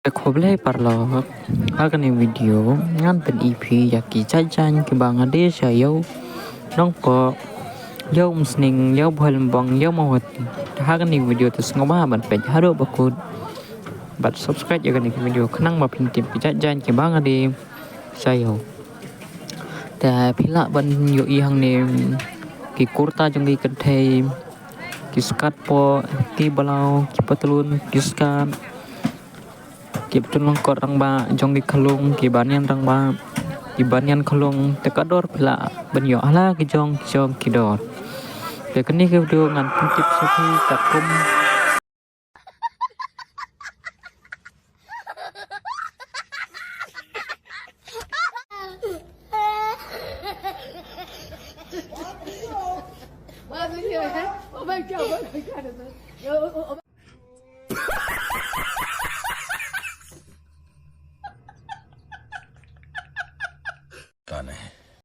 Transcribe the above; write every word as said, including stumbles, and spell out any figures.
Te khublei paralok, ha kane video ngan pyni phi ïa ki jait jaiñ kiba nga die sha ïew Nongpoh, ïew Umsning, ïew Bhoilymbong, ïew Mawhati. Te ha kane video te sngewbha ban peit haduh ba kut bad subscribe ïa kane video khnang ba phin tip ki jait jaiñ kiba nga die sha ïew. Te phi lah ban ïohi hangne ki kurta jong ki kynthei, ki skat poh, ki balaw, ki patlun, ki skat, ki patlun lyngkot rangbah jong ki khyllung, ki banian rangbah, ki banian khyllung. Te ka dor phi lah ban ïoh ha la ki jong ki jong ki dor. Te kane ka video ngan pyntip sha phi katkum Kane.